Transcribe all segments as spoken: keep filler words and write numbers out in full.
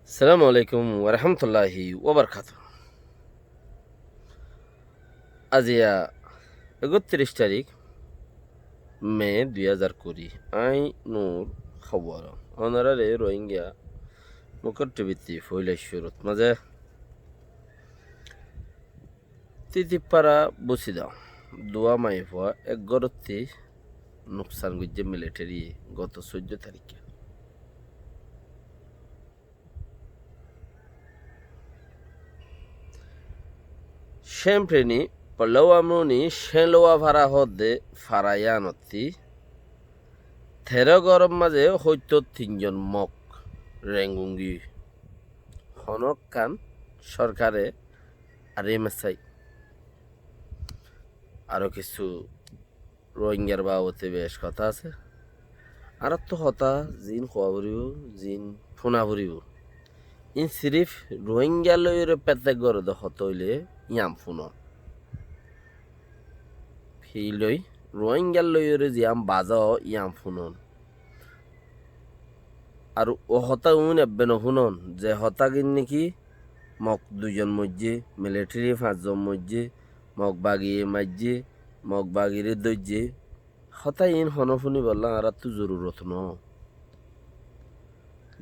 Assalamu alaikum warahmatulláhi wabarakátuhu. Aziya ektiríc tarík me dui házar kuri. Añí Nur Hawar. Ónorare Rohingya Mukor T V ttí foila cúrut mazé Titipara Busidong duwá maiyafua ek górottí nuksan goijjé militariye goto sóiddo taríkka. Cémpreni Pollówa Mruni Célowa fara hoódde fara yíanottí teró góror mazé hoittór tin zon Mok Rengungi honókkan sorkare arimesái. Aró kissú Rohingyar babote bec hotá asé. Añáráttu hotá ziín hoó foribóu, ziín fúna foribóu. Iín siríf Rohingyar loiyóre fetek goré de hotá óile yían fúnon. Híloi Rohingyar loiyóre ziyán bazá ó yían fúnon. Ar ó hotá uún ebbe nofúnon, ze hotágin néki Mok dui zon moijjé, militari fañs zon moijjé, Mok bagiye maijjé, Mok bagiré dóijje. Hotá iín honó fúnibollá añáráttu zorurot noó.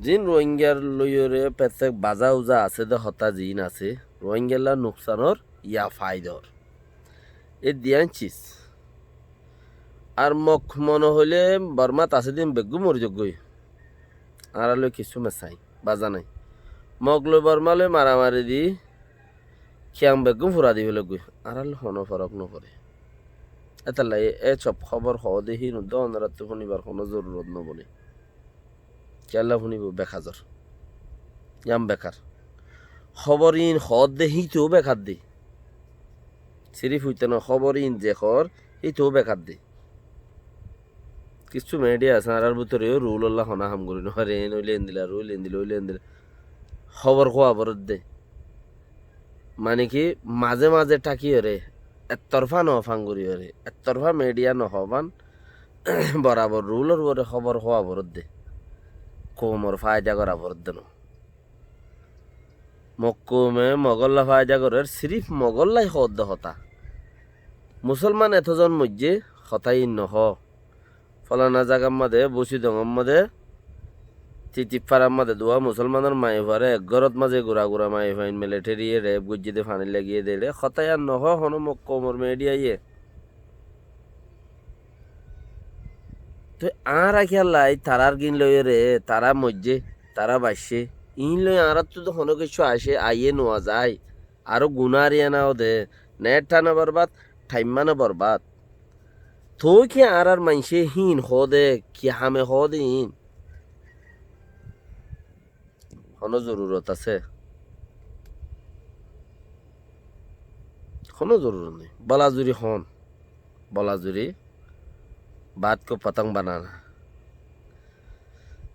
Ziín Rohingyar loiyóre fetek bazá-uzá asé de hotá ziín asé, Rohingyalla nuksanor ya faidor. E diyán cis. Ar Mok mone hoilé Bormát asé din beggún mori zoggói. Añára loi kissú mesái bazá nái. Mok loi Bormá loi maramari di kiyang beggún fura di félaigói. Añára loi honó forók noforé. Étalla e, e sob hóbor hoóde híin uddá ónoráttu fúnibar honó zorurot nobone. Kiyólla fúnibou bekazor. Yían bekar. Hóbor iín hoódde hítou bekar de. Siríf uite no hóbor iín ze hoór hítou bekar de. Kissú mediya asé, añárar bútore yó rulólla honá ham gorí nofaré, eén óile endila, ar óile endila, óile endila. Hóbor hoóa foredde. Mane ki, mazé mazé thákiyóre, ettorfá noó fán goríyóre, ettorfá mediya nohoó fán, borabor rulór uore hóbor hoóa foredde. Koumor faida gorá foredde noó. Mok koume Mogólla faida gorér, siríf Mogóllai hoódde hotá. Musólman etózon moijjé, hotá iín nohoó. Fólana zagar mazé, Busidongor mazé, Titipparar mazé duwá musólmanor maiyafuaré ek górot mazé gura gura maiyafuain militariye rep goijjé dé, faní lagiyé dé, eçé hotá yían nohoó honó Mok koumor mediyaye. Toi añára kiyólla tarár gín loiyóre, tará moijjé, tará baiccé, iín loi añáráttu de honó kessú aicé, aiyé nuwa zai. Aró guná ar yían óde, net thána borbad, thaimmána borbad. Toi ki añárár maincé híin hoóde, ki hame hoóde iín? Honó zorurot asé? Honó zorurot nái. Bolazuri hoón. Bolazuri, baat ko patang banana.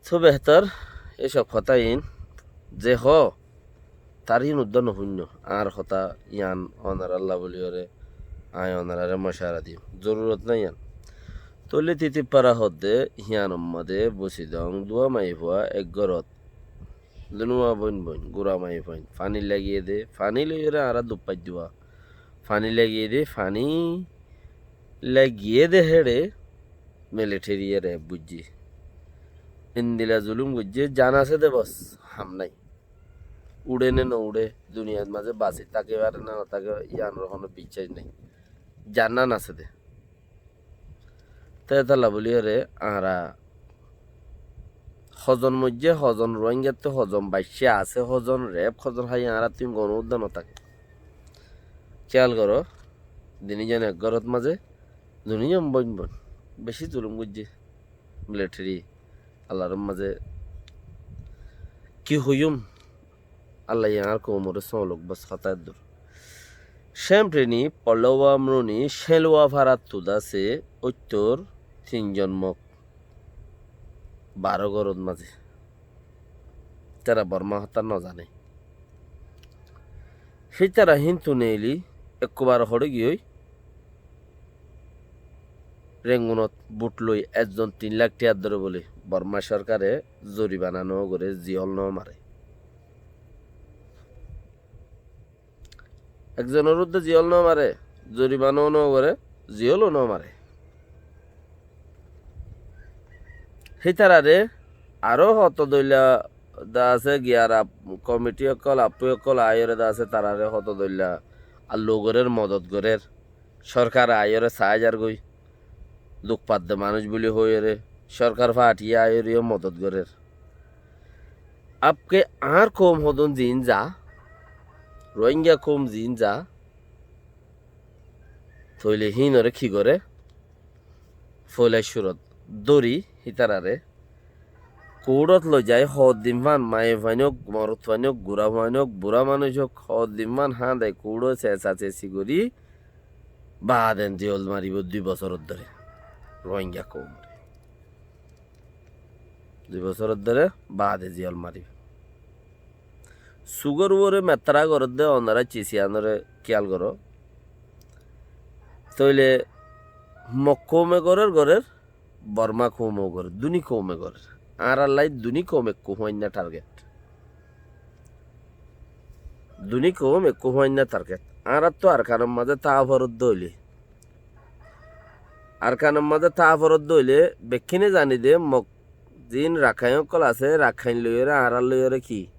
Só behétor, éi sob hotá iín ze hoó, tar híin uddá nofúinno. Añár hotá yían onorálla bóliyoré, aññí onoráre mocára diyum. Zorurot nái yían. Tóile Titippara hoódde, híyanor modé Busidong duwá maiyafua ek górot. Dunúwa bóin bóin, gura maiyafuain. Faní lagiyé dé, faní loiyóre añára duk faidduwa. Faní lagiyé dé, faní lagiyé dé héçe militariye rep goijjé. Endila zulúm goijjé, zan asé dé bos, ham nái. Uçé né nouçé, duniyait mazé basi táke fare né notáke, yíanor honó biccác nái. Zan asé dé. Te étalla bóliyoré añára hozon moijjé, hozon Ruáingattú hozon baiccé asé, hozon rep, hozon háiye, añárattú gonó uddá notáke. Kéyal goró, diní zon ek górot mazé, duní zon bóin bóin. Bicí zulúm goijjé militari. Allar mazé ki hoiyúm? Allaye añár koumoré sóoñlouk bos hotá eddur. Cémpreni, Pollówa Mruni, Céluwa fárattú dase óittor tin zon Mok baró górot mazé. Ítara Bormá hotá nozané. Hítara híntu neeli ekkubar hoçé giyói Rengunot but loi ezzon tin lak tiyar dóre bóli Bormá sorkare zoribana no goré, ziyól no mare. Ekzonor uddé ziyól no mare, zurimanáo no goré, ziyólou no mare. Hítararé aró hoto dóilla de asé, giyar ap-, komiti ókkol, appu ókkol aiyóre de asé, tararé hoto dóilla ar logorér modot gorér. Sorkar aiyóre saái zargói. Duk fadde manúic buli hoiyóre, sorkar fathiyé aiyóre yó modot gorér. Abke añár koum hodún ziín za, Rohingya koum ziín za, tóile híinoré ki goré? Foila curot dóri hítararé kuthót loizai hoddin fán, maiyafuain ók, morotfuain ók, gurafuain ók, bura manúic ók, hoddin fán háñdai kuthó sesa sesi gorí baade ziyól maribóu dui bosóror dóre. Rohingya koumoré dui bosóror dóre baade ziyól maribóu. Sugór uore mettara gorédde onará cisiyanoré kiyál goró. Tóile Mok koume gorér gorér, Borma koume gorér, duní koume gorér. Añárallai duní koum ekku fuainná target. Duní koum ekku fuainná target. Añáráttu Arkanor mazé táa foródde óile, Arkanor mazé táa foródde óile bekkúne zani de Mok ziín Rakháin ókkol asé, Rakháin loiyóre añárár loiyóre ki?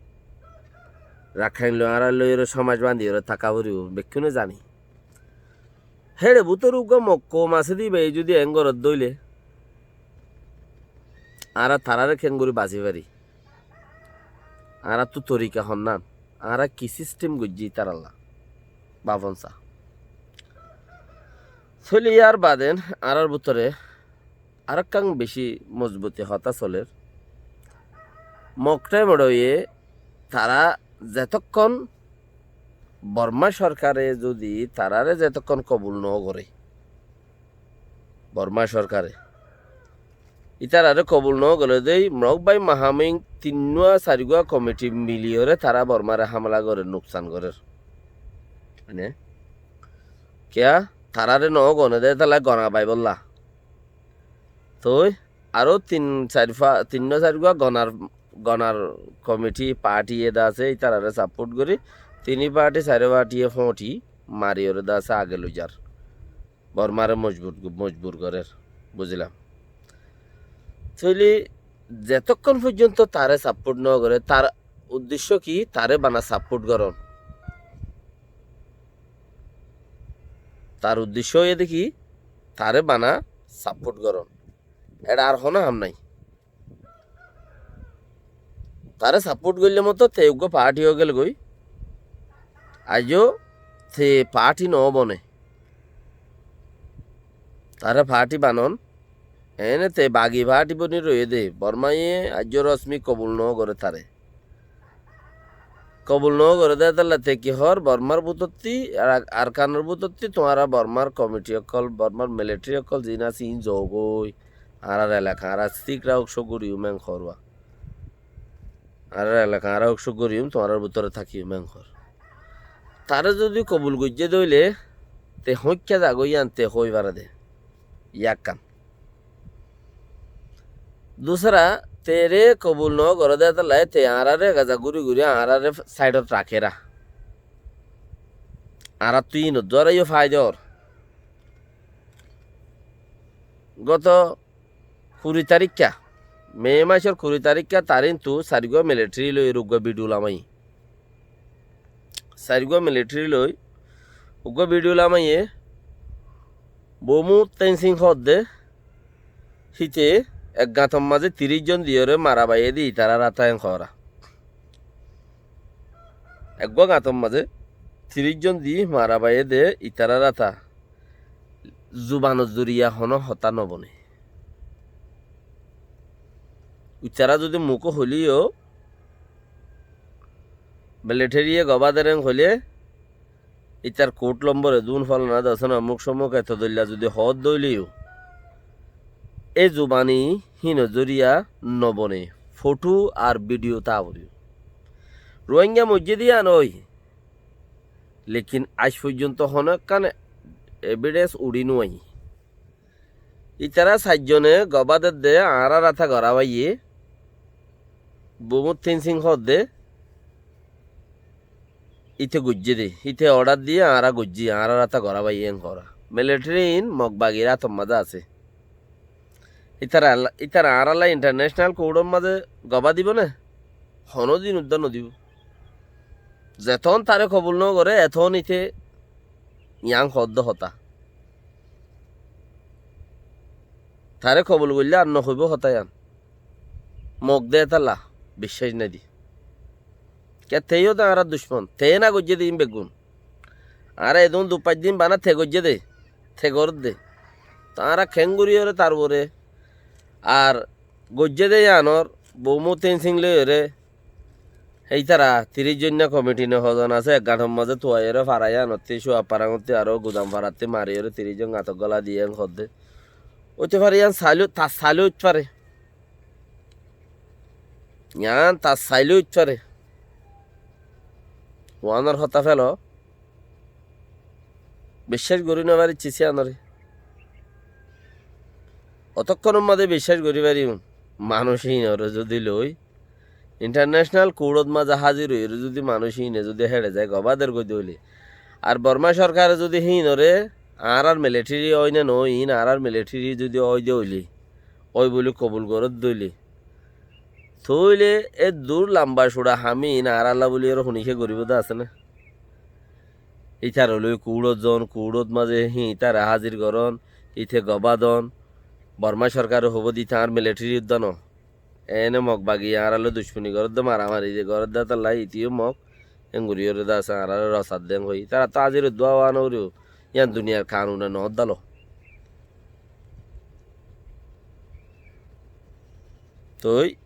Rakháin loi añárár loiyóre somaj bandiyóre táka foribóu, bekkúne zani. Héçe bútore uggúa Mok koum asé de íbaye zudi eén gorédde óile, añára taráre keéngorí basí fari? Añáráttu torika honnán? Añára ki sistem goijjí ítarallá? Báfon sa. Tóile yárbaden añárár bútore arekkán bicí mozbuti hotá solér. Mok thaim oçoiye tará zetókkon Borma sorkare zudi taráre zetókkon kobul no goré, Borma sorkare ítararé kobul no goré dé, Mok bái Mahamíng tinnúa sairgúa komiti miliyóre tará Bormáre hámela gorér, nuksan gorér. Mane, kiyá? Taráre no gone dé, tala gona baibolla. Toi aró tin sair fa-, tinnúa sairgúa gonar, gonar komiti, parti eda asé, ítararé saport gorí, tini parti, sairó partiye fóñti mariyóre de asé age loizar. Bormáre mojbur, mojbur gorér, buzilam. Tóile zetókkon foijjonto taré saport no goré, tar uddecco ki? Taré bana saport goron. Tar uddecco óiye dé ki? Taré bana saport goron. Eçe ar hono ham nai. Taré saport goillé moto te uggúa parti ói gelgói. Aijjó te parti no bone. Taré parti banon. Ene te bagi parti boni roiyé dé. Bormaye aijjó rosmi kobul no goré taré. Kobul no goré dé tolla te ki hoór, Bormár bútotti, Ar-, Arkanor bútotti tuáñra Bormár komiti ókkol, Bormár militari ókkol ziín asé iín zogói, añárar elaka añára síkra ók cók goríyum eén hoór. Añárar elaka añára ók cók goríyum, tuáñrar bútore tákiyum eén hoór. Taré zudi kobul goijjé dé óile, te hoóñkka zagói yían te hoói fare dé. Yá ekkán. Dusára, teré kobul no goré dé tolla te añáráre gaza gúri gúri añáráre sáidot rakéra. Añáráttu iín uddúara yó faida ór. Goto kuri taríkka, Me maicor kuri taríkka taríntu sairgúa militari loi uggúa bidiyu lamaiyé. Sairgúa militari loi uggúa bidiyu lamaiyé, Bumu Tensing hoódde, híte ek gañtor mazé tiríc zon diyóre mara baiyé dé itarár áta eén hoóra. Eggúa gañtor mazé tiríc zon di mara baiyé dé itarár áta. Zubanor zoriya honó hotá no bone. Itará zudi mukó hoilé yó, militariye gobá der eén hoilé, itar kód lombor edún, folana dosana, muk somuk eto dóilla zudi hoódde óile yó, e zubani híinor zoriya no bone, fothú ar bidiyu táa foribó. Ruáinga moijjé dé yían ói, lekin aij foijjonto honó ekkán evidens uçí no aiyé. Itará sair zone gobá dedde añárár áta gorá baiyé, Bumu Tensing hoódde, íte goijjé dé, íte order diyé, añára goijjí, añárar áta gorá baiyé en gorá. Military in Mog bagir átor mazé asé. Ítara, ítara añárálla international court or mazé gobá dibó né? Honódin uddá nodibó. Zeton taré kobul nógoré, eton íte yián hoódde hotá. Taré kobul goillé ar nohoibó hotá yián. Mog de étalla biccác nái de. Kiyá, te yó de añárar ducmon. Te na goijjé de ín beggún. Añára edún du fañs din bana te goijjé de, te gorédde. Te añára keéngorí óre tar uore ar goijjé de yíanor bou mou tensing loi óre, hé ítara tiríc zoinna komiti ne hozon asé, ek gañtor mazé tuaiyóre fara yíanottí, Cúa Farangottí aró Gudam Farattí mariyóre tiríc zon gañtot góla diyé en hoódde. Óite fare yían sailé, tar sailé óit fare. Yián tar sailé óit fare. Uánor hotá félo. Biccác gorí nofarícci síanoré. Otókkonor mazé biccác gorí fariyum. Manúic híinoré zudi loi, international court ot mazé házir óiyore zudi manúic híine zudi héçe zai gobá der goi dóile. Ar Bormá sorkare zudi híinoré añárar military ói né noó, iín añárar military zudi ói de óile, ói buli kobul gorédde óile, tóile é dur lamba cuça ham iín añárálla buli ere huníce goríbou dé asé né? Ítara loi kuçót zon, kuçót mazé híin ítara házir gorón, íte gobá don, Bormá sorkare hoibóu dé íte añár military uddá no. Ene Mog bagi añárálla ducmoni gorédde, maramari de gorédde, étalla íte yó Mog, engori óre dé asé, añáráre rosat de en hoi. Ítara tó házir uddúa ówa no foribóu, yían duniyar kanune no dalo. Toi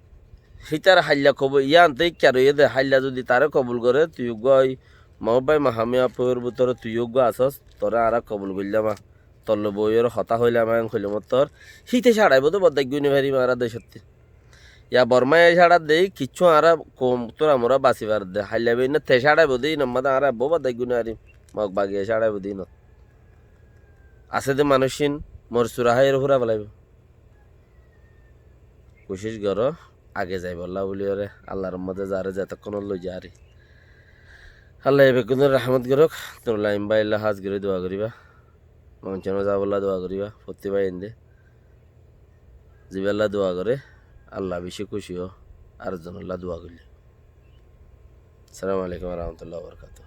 hítar háilla kobul, yían te íkka roiyé dé, háilla zudi taré kobul goré, tui uggúa ói, Mahmud bái Mahami Apóyor bútore tui uggúa asós, toré añára kobul goillám, tor loi boiyóre hotá hoilám, en hoilé mottor, híte cáçaibóu dé, boddaik guni farim añára decótti. Ya Bormáye cáçar dé, kiccú añára koum tura mura basi faredde, háilla beinna te cáçaibóu dé, inor mazé añára ebbóu boddaik guni farim, Mog bagiye cáçaibóu dé inot. Asé dé manúic ín mori sura háiyore fúrai felaibóu. Kucíc goró, age zaibolla buli óre, Allar ummóte zaré zetókkonot loi zaré. Allaye beggúnore rahmot gorók, tuáñra Laim báilla hás gorí dua goríba. Monconot zabolla dua goríba, fottí báiyainde. Zibálla dua goré, Alla bicí kúci ó, ar zonolla dua goillé. Assalamu alaikum wa rahmatullahi wa barakatuhu.